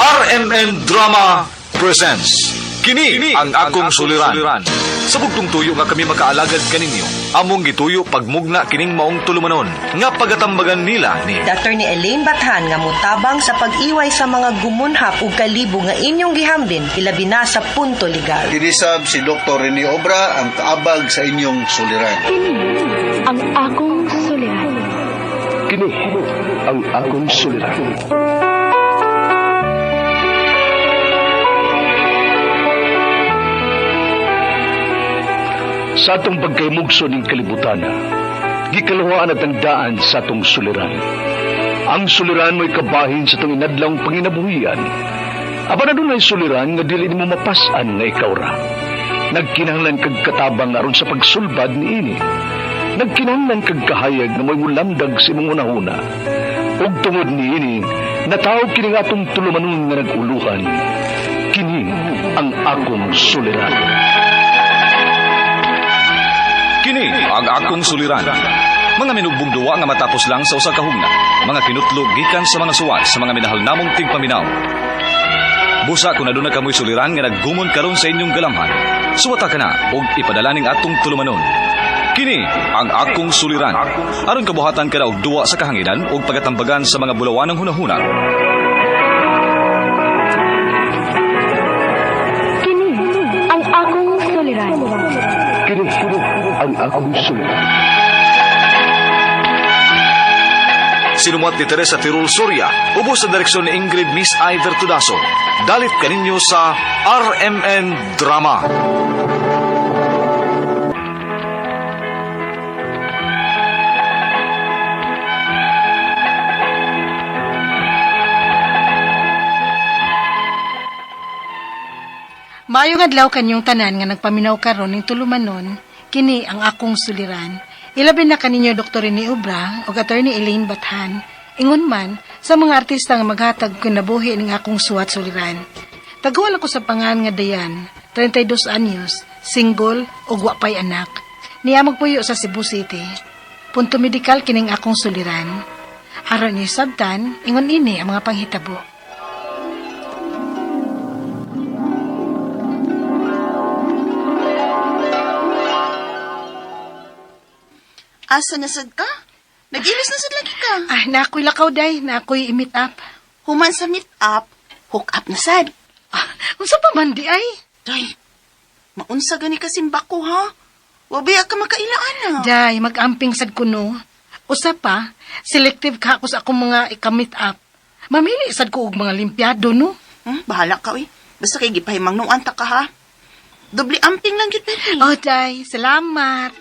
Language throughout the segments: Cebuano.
RMN Drama presents Kini ang akong suliran. Sa bugtong tuyo nga kami makaalagad kaninyo, among gituyo pagmugna kining maong tulumanon nga pagatambagan nila ni Dr. ni Elaine Bathan nga mutabang sa pag-iway sa mga gumunhap ug kalibo nga inyong gihambin ilabi na sa punto legal. Kinisab si Dr. Rene Obra ang kaabag sa inyong suliran. Kini ang akong suliran. Kini ang akong suliran. Sa atong pagkaymugso ning kalibutan, gikaluhaan at ang daan sa atong suliran. Ang suliran mo'y kabahin sa atong inadlawng panginabuhian. Apan adunay suliran nga dili nimo mapas-an nga ikaw ra. Nagkinahanglan kag katabang aron sa pagsulbad niini. Nagkinahanglan kag kahayag nga mo'y mulamdag sa imong hunahuna. Ug tungod niini, natawag kini nga atong tulumanon nga nag-uluhan. Kini ang akong suliran. Kini ang akong suliran. Mga minugbong duwa nga matapos lang sa usa ka hugna. Mga kinutlog gikan sa mga suwat sa mga minahal namong tigpaminaw. Busa kung aduna kamoy suliran nga naggumon karon sa inyong galamhan. Suwata ka na og ipadala ning atong tulumanon. Kini ang akong suliran. Aron kabuhatan ka na og duwa sa kahanginan ug pagatambagan sa mga bulawanang hunahuna. Kini ang akong suliran. Kini ang akong suliran. Sinumuat ni Teresa Tirul Soria, ubos sa direksyon ni Ingrid Miss I. Vertudaso. Dalit kaninyo sa RMN Drama. Maayong adlaw kanyong tanan nga nagpaminaw karon ning tulumanon, kini ang akong suliran. Ilabi na kaninyo Dr. Rene Obra ug Attorney Elaine Bathan. Ingon man sa mga artista nga maghatag kinabuhi ning akong suwat suliran. Taguan ako sa pangan nga Dayan, 32 anyos, single ug wa pay anak. Niya magpuyo sa Cebu City. Punto medikal kining akong suliran. Aron ni sabtan, ingon ini ang mga panghitabo. Asa na sad ka? Nag-ilis na sad lagi ka. Ah, naako'y lakaw day, naako'y meet up. Human sa meet up, hook up na sad. Ah, unsa pa man di ay? Day, maunsa gani ka simbako ha? Wabaya ka makailaan na. Day, mag-amping sad kuno. Usa pa, selective ka ako sa akong mga ika-meet up. Mamili sad ko og mga limpyado no. Bahala ka uy. Basta kay gipahimangnuan ta ka ha. Doble amping lang gyud permi. Oh, day, salamat.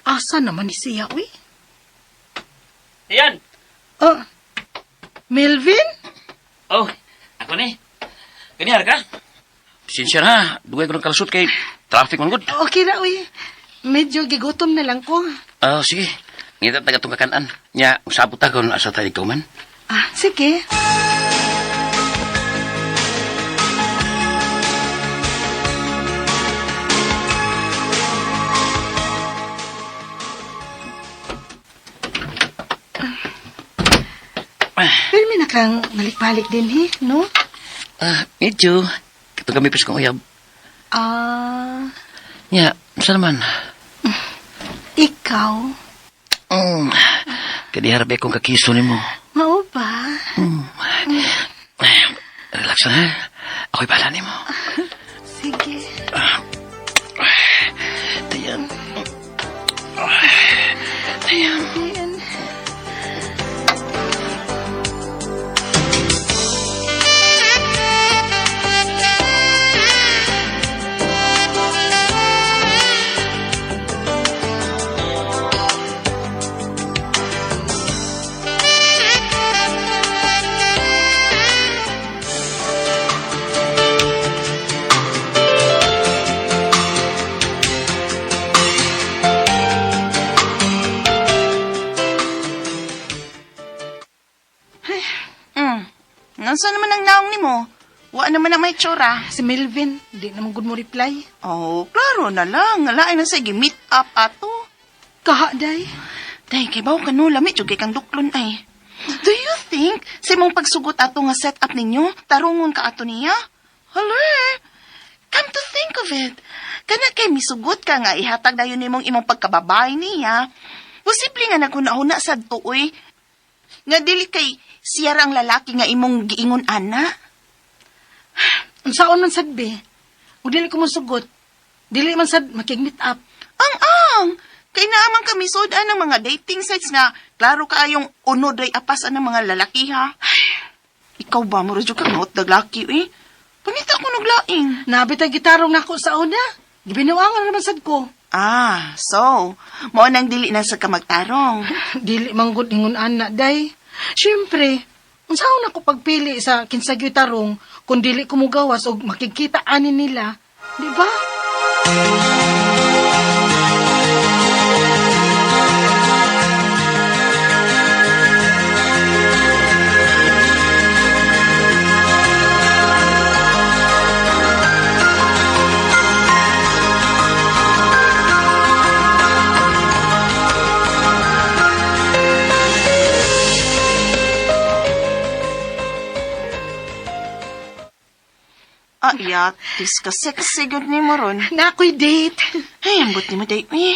Asa naman ni siya, uy? Ayan. Oh, Melvin? Oh, ako ni. Ganyan ka? Pasensya na. Dugay ko ng kalusot kay traffic man gud. Okay ra, uy. Medyo gigutom na lang ko. Oh, sige. Ngita taga tong kakanan. Nya, usabot ta kung asa tayo ikaw man. Ah, sige. Pero may nakang balik-balik din, he, no? Ah, medyo. Katong kami pas kong uyab. Ah, Nya, sa naman? ikaw? Kadiharap akong kakiso nimo. Mao ba? Ay, relax na ha. Ako'y bahala nimo. Sige. Tayan. Tayan. Ayan. Nansa naman ang naong nimo? Wa naman na may tsura. Si Melvin, di naman good mo reply. Oh, klaro na lang. Lain na sige, meet up ato. Kaha, day. Day, kay baw ka no, lami, jud kay kang duklon ay. Do you think, sa imong pagsugot ato nga set up ninyo, tarungon ka ato niya? Hala, come to think of it, kana kay misugot ka nga ihatag dayon nimong imong pagkababay niya, posible nga naghuna-huna sad tuoy, nga dili kay siya ra ang lalaki nga imong giingon ana. Unsaon man sad be? Ug dili ko mosugot. Dili man sad makig-meet up. Ang-ang! Kay naamang kami sudan ng mga dating sites nga klaro kaayong unod ray apas ang mga lalaki ha. Ikaw ba, mura jud ka maot daglaki eh. Pangita ko naglaing. Nabit ang gitarong nako sa una. Gibinuangan na naman sad ko. Ah, so, mao nang dili na sa kamagtarong. Dili man gud ingon ana day. Siyempre, unsaon ako pagpili sa kinsa gyud tarong kung dili ko mugawas og makikita ani nila, di ba? Ah, yatis ka sexy gud ni mo ron. Na ako'y date. Ay, ambot ni mo day eh.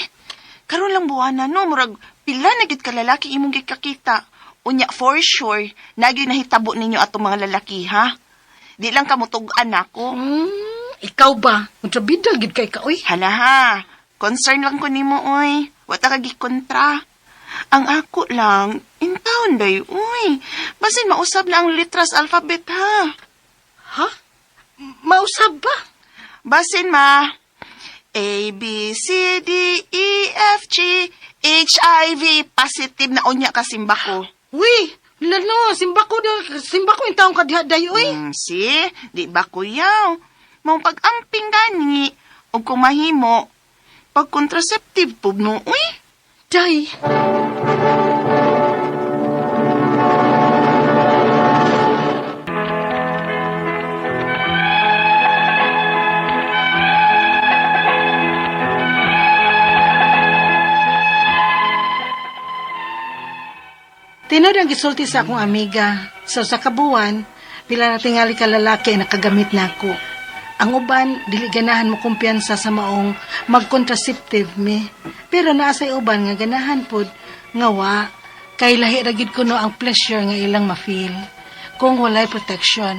Karon lang buwana no, murag pila na gid ka lalaki imong gikakita. Unya for sure, nagyoy nahitabo ninyo atong mga lalaki ha. Di lang ka mutug-an nako. Ikaw ba? Kontrabida gid kay ka oy. Hala ha, concern lang ko nimo oy. Wa ta ka gikontra. Ang ako lang, in town day oy. Basin mausab na ang litras alphabet ha. Ha? Mausab ba? Basin ma. A, B, C, D, E, F, G, H, I, V. Positive na unya ka simba ko. Uy, lano, simba ko, simba ko yung taong kadiha day, uy. See? Di ba kuyaw? Mong pag-amping gani, o kung mahimo, pag contraceptive po no, uy. Day. Tinod ang gisulti sa akong amiga. So sa kabuan, pila na tingali ka lalaki ang nakagamit na ako. Ang uban, dili ganahan mo kumpiyansa sa maong mag-contraceptive me. Pero naa say uban nga ganahan pod nga wa kay lahi ra gid kuno ang pleasure nga ilang ma-feel kung walay protection.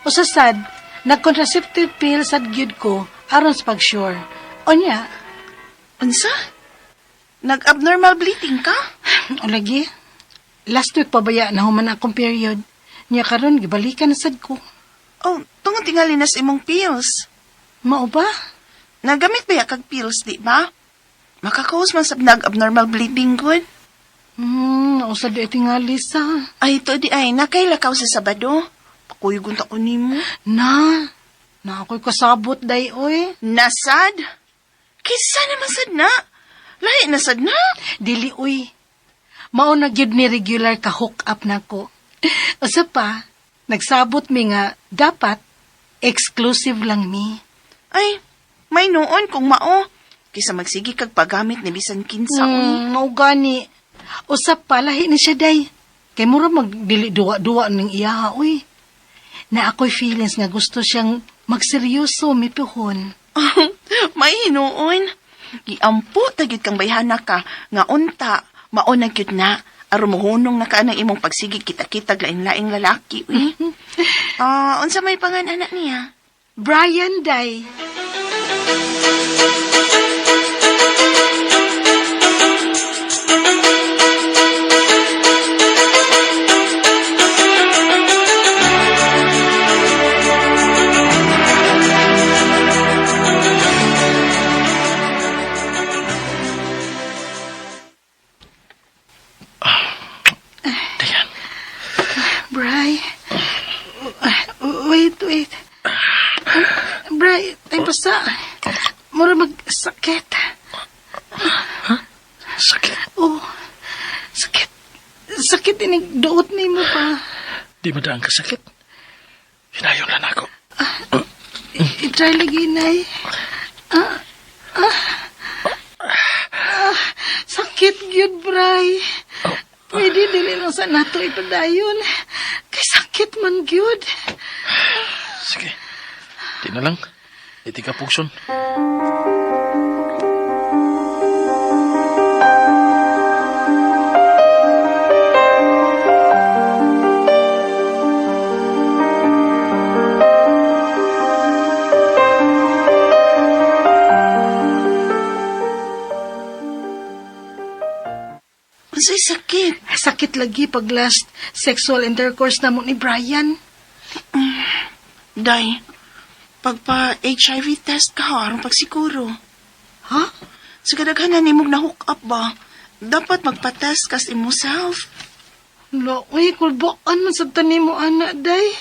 Usa sad, nag-contraceptive pill sad gyud ko aron sa pag-sure. Unya, Unsa? Nag-abnormal bleeding ka? o lagi, last week pabaya na human akong period. Nya karon gibalikan na sad ko. Oh, tungod tingali na sa imong pills. Mao ba? Nagamit ba ya kag pills, di ba? Makakaus man sa nag-abnormal bleeding good. Usa di tingali sa. Ay, ito di ay, nakailakaw sa Sabado. Pakuyugon ta ko nimo. Na, na ako'y kasabot day oy. Nasad? Kisa naman sad na. Lahi na sad na. Dili oy. Mao na gyud ni regular ka hook up nako. Usa pa, nagsabot mi nga dapat exclusive lang mi. Ay, may noon kung mao. Kisa magsige kag paggamit ni bisan kinsa oy. Mao gani. Usa pa lahi ni siya day. Kay mura magdili duwa-duwa ning iyaha oy. Na ako'y feelings nga gusto siyang magseryoso mi puhon. May hinuon. Giampo tagid kang bayhana ka nga unta mao na gyud na aron mohunong na ka ng imong pagsige kita-kita lain-laing lalaki uy. Ah, unsa may pangan anak niya? Brian day. Dayan. Bri. Wait, wait. Bri, tayo basta. Mura magsakit. Sakit. Oh, sakit. Sakit inig duot ni mo pa. Di mo daan kasakit. Hinayon lang ako. Try lagi, Nay. Ah, ah, ah, sakit gyud, Bray. Pwede dili lang sa nato ipadayon. Kay sakit man gyud. Sige. Di na lang. Iti ka pugson. Unsay sakit? Sakit lagi pag last sexual intercourse namo ni Brian. Day, pagpa HIV test ka ha, aron pagsiguro. Ha? Sa kadaghanan nimog na hook up ba? Dapat magpa-test kas imo self. Lo, uy, kulboan man sa tanim mo, ana, day.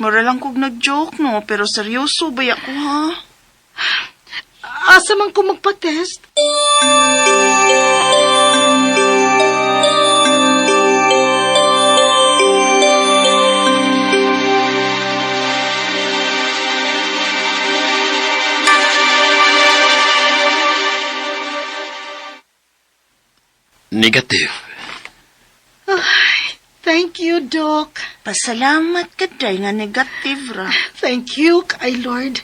Mura lang kog nag-joke no, pero seryoso ba ko ha? Asa man ko magpa-test? Negative. Thank you, Doc. Pasalamat ka day nga negative ra. Thank you, kay Lord.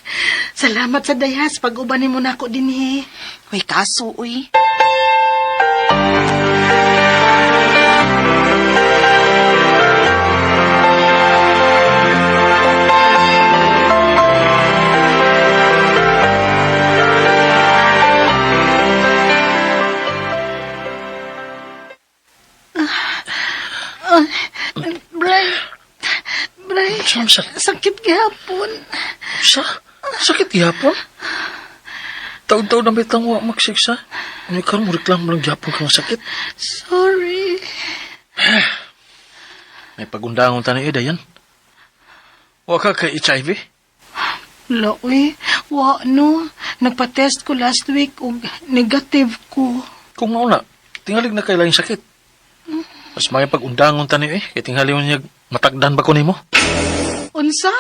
Salamat sa dayas pag ubanin mo na ako dinhi. Uy, kaso uy. Bray, Bray, Samsa. sakit gihapon. Sa? Sakit gihapon? Taon-taon na bitang wa magsiksa. Ano karon mo reklamo lang gihapon kang sakit. Sorry. May pagundangon tani eh, Dayan. Wa ka kay HIV? Lo, uy, wa no. Nagpa-test ko last week ug negative ko. Kung mauna, tingalig na kay laing sakit. Mas may pagundangon tani eh, kay tingali mo niya matagdan ba ko nimo? Unsa?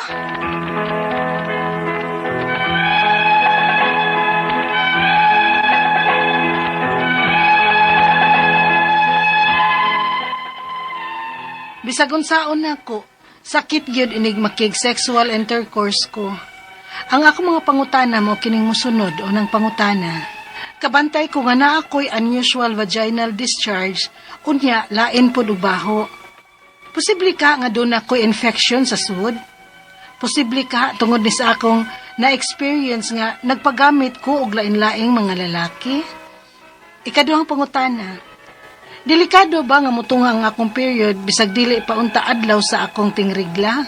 Bisag unsaon nako, sakit gyud inig makig sexual intercourse ko. Ang ako mga pangutana mo kining musunod o nang pangutana. Kabantay ko nga naa ako'y unusual vaginal discharge, unya lain pod og baho. Posible ka nga doon ako'y infection sa sud? Posible ka tungod ni sa akong na-experience nga nagpagamit ko og lain-laing mga lalaki? Ikaduhang pangutana, delikado ba nga mutunga ang akong period bisag dili pa unta adlaw sa akong tingrigla?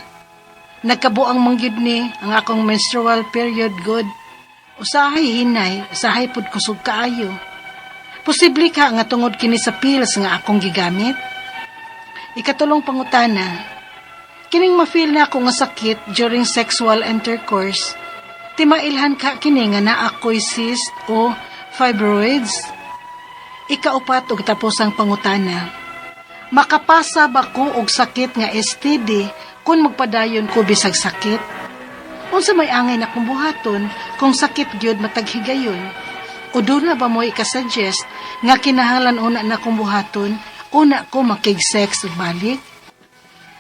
Nagkabuang mangyud ni ang akong menstrual period good. Usahay hinay, usahay pud kusog kaayo. Posible ka nga tungod kini sa pills nga akong gigamit? Ikatulong pangutana, kining ma-feel na ako nga sakit during sexual intercourse, timailhan ka kini nga naa ako'y cyst o fibroids? Ikaupat og tapos ang pangutana, makapasa ba ko og sakit nga STD kung magpadayon ko bisag sakit? Unsa may angay na kong buhaton kung sakit gyud mataghigayon? O doon na ba mo ikasuggest nga kinahanglan una na kong buhaton, una ko makig-sex ug balik?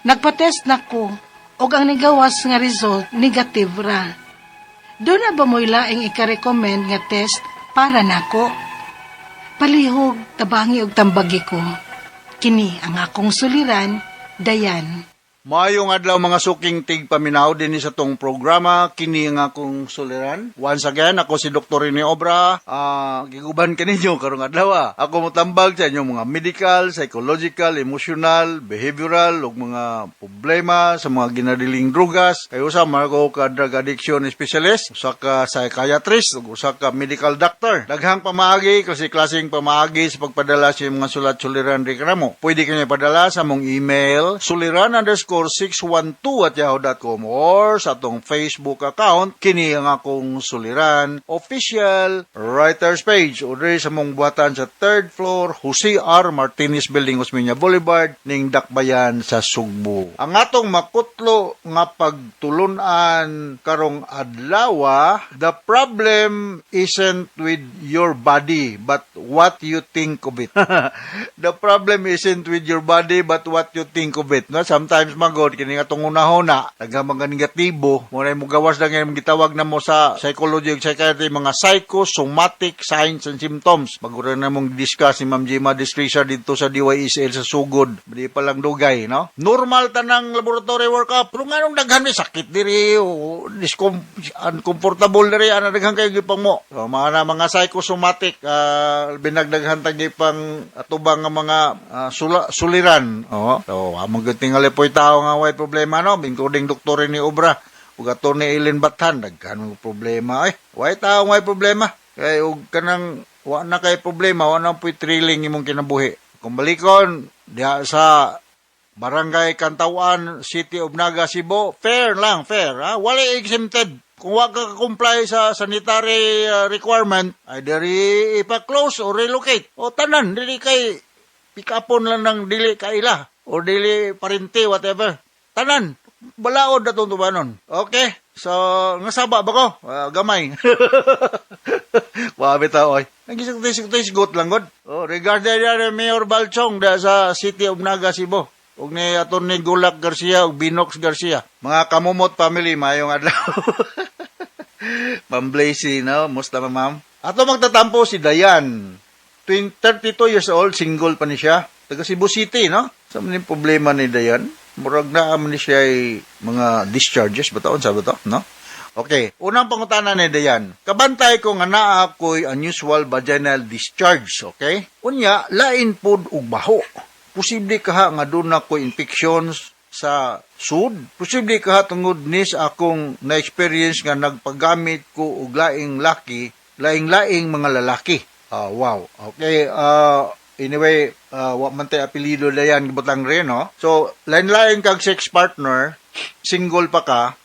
Nagpa-test na ko og ang nigawas nga result negative ra. Doon na ba mo'y laing ika-recommend nga test para nako? Palihog, tabangi og tambagi ko. Kini ang akong suliran, Dayan. Maayong adlaw mga suking tigpaminaw dinhi sa tong programa kini nga akong suliran. Once again, ako si Dr. Rene Obra. Giguban kaninyo karong adlaw. Ah. Ako motambag sa inyong mga medical, psychological, emotional, behavioral ug mga problema sa mga ginadiling drugas. Kay usa man ako ka drug addiction specialist, usa ka psychiatrist ug usa ka medical doctor. Daghang pamaagi, klase-klaseng pamaagi sa pagpadala sa inyong mga sulat suliran reklamo. Pwede kanyo padala sa mong email suliran_ _612@yahoo.com or sa atong Facebook account, Kini Ang Akong Suliran Official Writers Page, o diri sa mong buhatan sa third floor, Jose R. Martinez Building, Osmeña Boulevard, ning Dakbayan sa Sugbo. Ang atong makutlo nga pagtulunan karong adlaw, the problem isn't with your body but what you think of it. The problem isn't with your body but what you think of it. No? Sometimes magod kini nga atong hunahuna, daghang mga negatibo, mo na mo gawas lang yung gitawag na mo sa psychology ug psychiatry mga psychosomatic signs and symptoms. Bago na mong discuss ni Ma'am Gemma Destrisa dito sa DYSL sa Sugod. Di pa lang dugay, no? Normal tanang laboratory workup. Pero nganong daghan may sakit diri o uncomfortable diri, ana daghan kayo gipang mo. So, mga na mga psychosomatic, binagdaghan tag gipang atubang nga mga suliran. Oh. So, among gyud tingali po'y tao nga way problema, no, including Doktor ni Obra ug Attorney Ellen Bathan, daghan mga problema ay. Way tao way problema. Kay og kanang wa na kay problema, wa na po'y thrilling imong kinabuhi. Kung balikon diha sa Barangay Cantawan, City of Naga, Cebu, fair lang, fair. Ha? Wala exempted. Kung wa ka comply sa sanitary requirement, either ipa-close o relocate. O tanan, dili kay pikapon lang ng dili kaila o dili parente, whatever. Tanan, balaod na itong tubanon. Okay? So, nga saba ba ko? Ah, gamay. Wabi tao, oy. Nagisagtis-got lang, god. Oh, regarding ni Mayor Balchong da sa City of Naga, Cebu. Ug ni Atty. Gulak Garcia ug Binox Garcia. Mga kamumot family, maayong adlaw. Ma'am Blazy, no? Musta ma, ma'am? Ato magtatampo si Dayan. 20, 32 years old, single pa ni siya. Taga Cebu City, no? Sa man yung problema ni Dayan? Murag na man ni siya ay mga discharges ba taon sabi to, no? Okay, unang pangutana ni Dayan. Kabantay ko nga naa ko'y unusual vaginal discharge, okay? Unya, lain pod og baho. Posible kaha nga duna ko'y infections sa sud. Posible kaha tungod ni sa akong na-experience nga nagpagamit ko og laing laki, laing-laing mga lalaki. Ah, wow. Okay, anyway, wa man tay apelyido Dayan gibutang rin, no? So, lain-lain kag sex partner, single pa ka,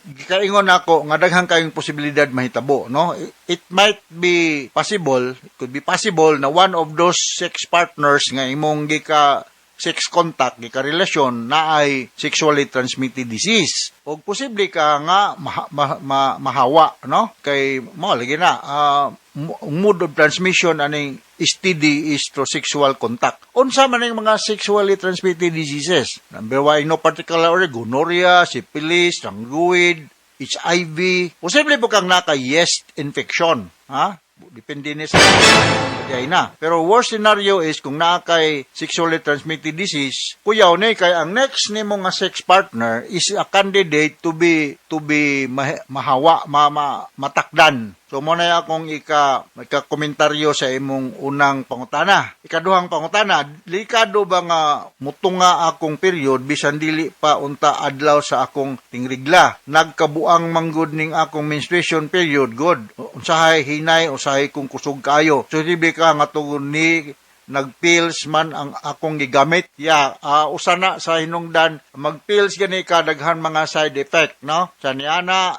gikaingon nako nga daghan kayong posibilidad mahitabo, no? It might be possible, it could be possible na one of those sex partners nga imong gika sex contact, gika relasyon na ay sexually transmitted disease. O posible ka nga mahawa, no? Kay mo lagi na mode of transmission aning STD is through sexual contact. Unsa man ang mga sexually transmitted diseases? Number one, no particular order, gonorrhea, syphilis, rangguid, HIV. Posible po kang naka yeast infection. Ha? Depende ni sa kay na. Pero worst scenario is kung naa kay sexually transmitted disease, kuyaw ni kay ang next nimo nga sex partner is a candidate to be mahawa, matakdan. So mo na akong ika komentaryo sa imong unang pangutana. Ikaduhang pangutana, delikado ba nga mutunga akong period bisan dili pa unta adlaw sa akong tingrigla? Nagkabuang manggod ning akong menstruation period, good. Usahay hinay, usahay kung kusog kayo. So di ka nga tungod ni nagpills man ang akong gigamit. Ya, usa na sa hinungdan magpills gani ka daghan mga side effect, no? Sa niana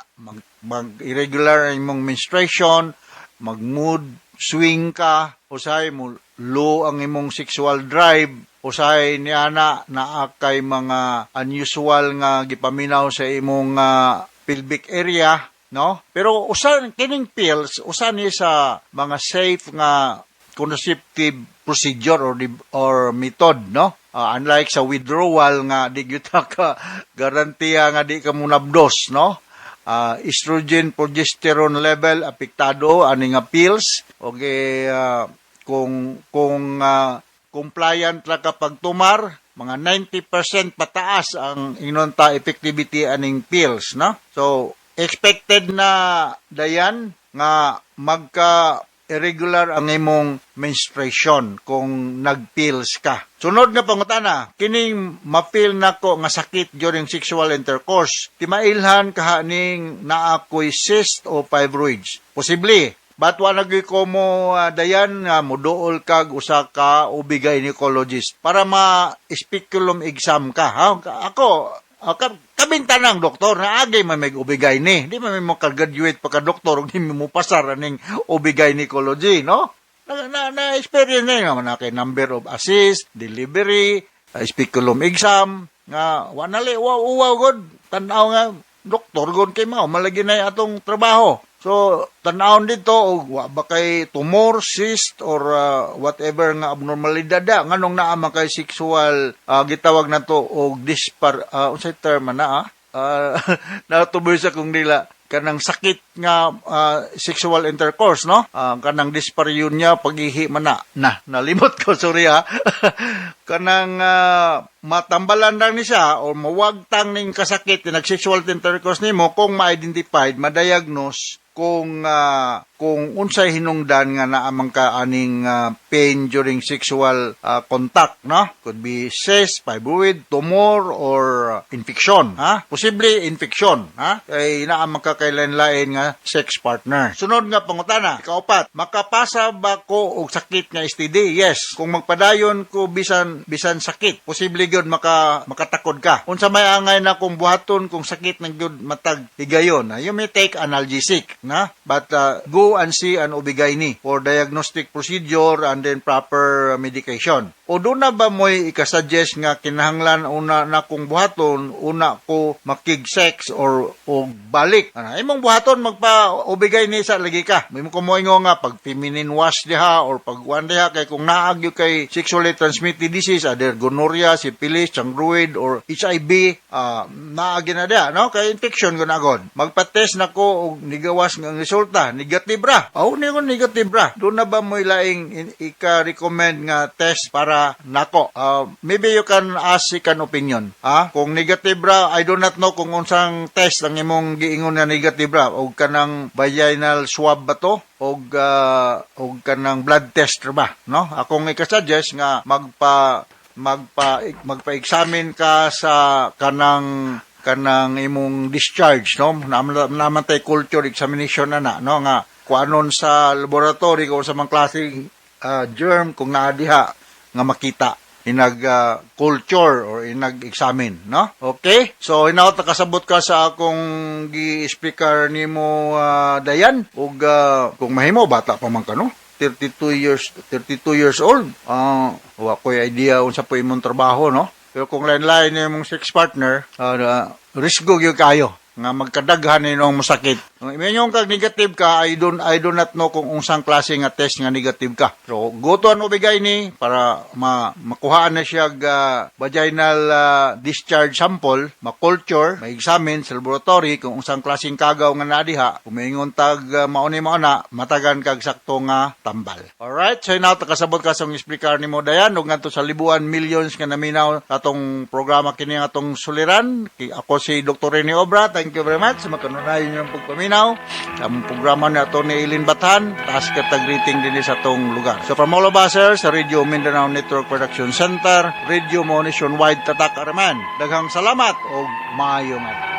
mag irregular ang imong menstruation, mag mood swing ka, usahay mo low ang imong sexual drive, usahay niana naa kay mga unusual nga gipaminaw sa imong pelvic area, no? Pero usa kining pills, usa ni sa mga safe nga contraceptive procedure or method, no? Unlike sa withdrawal nga di gyud ka garantiya nga di ka munabdos, no? Estrogen progesterone level apektado ani nga pills. Okay, kung compliant ra ka pagtumar, mga 90% pataas ang ingnon ta effectivity aning pills, no? So expected na, Dayan, nga magka irregular ang imong menstruation kung nagpills ka. Sunod nga pangutana, kining ma-feel nako nga sakit during sexual intercourse, timailhan kaha ning naa ko'y cyst o fibroids? Posible. But wa na gyud ko mo Dayan nga moduol kag usa ka OB gynecologist para ma speculum exam ka, ha? Ako kabintanang doktor na agay man may OB-GYN. Di man may mo ka-graduate pa ka doktor ug di mo pasar aning OB gynecology, no? Na experience na yun, na kay number of assist, delivery, speculum exam, nga wa na li wa uwaw god tan-aw nga doktor god kay mao malagi na atong trabaho. So tan-awon dito og wa ba kay tumor, cyst or whatever nga abnormalidad da nganong naa man kay sexual gitawag nato og dispar unsay term man na natuboy sa kong dila, kanang sakit nga sexual intercourse, no? Kanang dyspareunia, pagihi man na na nalimot ko, sorry ha. Kanang matambalan lang ni siya o mawagtang ning kasakit nag sexual intercourse nimo kung ma-identified, ma-diagnose kung unsay hinungdan nga naamang ka aning pain during sexual contact, no? Could be cyst, fibroid, tumor or infection, ha? Posible infection, ha? Kay naamang ka kay lain-lain nga sex partner. Sunod nga pangutana, ikaupat, makapasa ba ko og sakit nga STD? Yes. Kung magpadayon ko bisan bisan sakit, posible gyud makatakod ka. Unsa may angay na kung buhaton kung sakit ng gyud matag higayon, ha? You may take analgesic, na? But go and see an OB-GYN for diagnostic procedure and then proper medication. O duna ba mo'y ikasuggest nga kinahanglan una na kong buhaton, una ko makig-sex or o balik? Ano, imong buhaton magpa OB-GYN sa lagi ka. May mo kumoingo nga pag feminine wash diha or pag one diha kay kung naagyo kay sexually transmitted disease, either gonorrhea, syphilis, chancroid or HIV, naagi na diha, no? Kay infection ko na agad. Magpa-test na ko og nigawas nga ang resulta, negative ra. Aw, ni ko negative ra. Duna ba mo'y laing ika-recommend nga test para nako? Maybe you can ask second opinion. Ah, kung negative ra, I do not know kung unsang test ang imong giingon nga negative ra og kanang vaginal swab ba to og kanang blood test ra ba, no? Akong ika-suggest nga magpa magpa magpa-examine ka sa kanang kanang imong discharge, no? Naman tay culture examination na na, no, nga kuanon sa laboratory kung sa mga klaseng germ kung naa diha nga makita inag culture or inag examine, no? Okay, so hinaot nakasabot ka sa akong gi-speaker nimo, Dayan, ug kung mahimo bata pa man ka, no? 32 years, 32 years old. Wa ko'y idea unsa po imong trabaho, no? Pero kung lain-lain na imong sex partner, risgo gyud kayo nga magkadaghan ninong masakit. Kung inyong kag negative ka, I do not know kung unsang klase nga test nga negative ka. So go to an OB-GYN para makuhaan na siya vaginal discharge sample, ma-culture, ma-examine sa laboratory kung unsang klaseng kagaw nga naa diha. Kung maingon tag mauni mao na, matagan kag sakto nga tambal. Alright, so now kasabot ka sa explicar nimo, Dayan, ug ngadto sa libuan millions nga naminaw atong programa kini nga atong suliran. Ako si Dr. Rene Obra. Thank you very much sa makanunayon yung pagpaminaw. Sa among programa ni ato ni Eileen Bathan, taas katag greeting din sa atong lugar. So from all of us here sa Radio Mindanao Network Production Center, Radio Mo Nationwide Tatak Araman. Daghang salamat og maayong adlaw.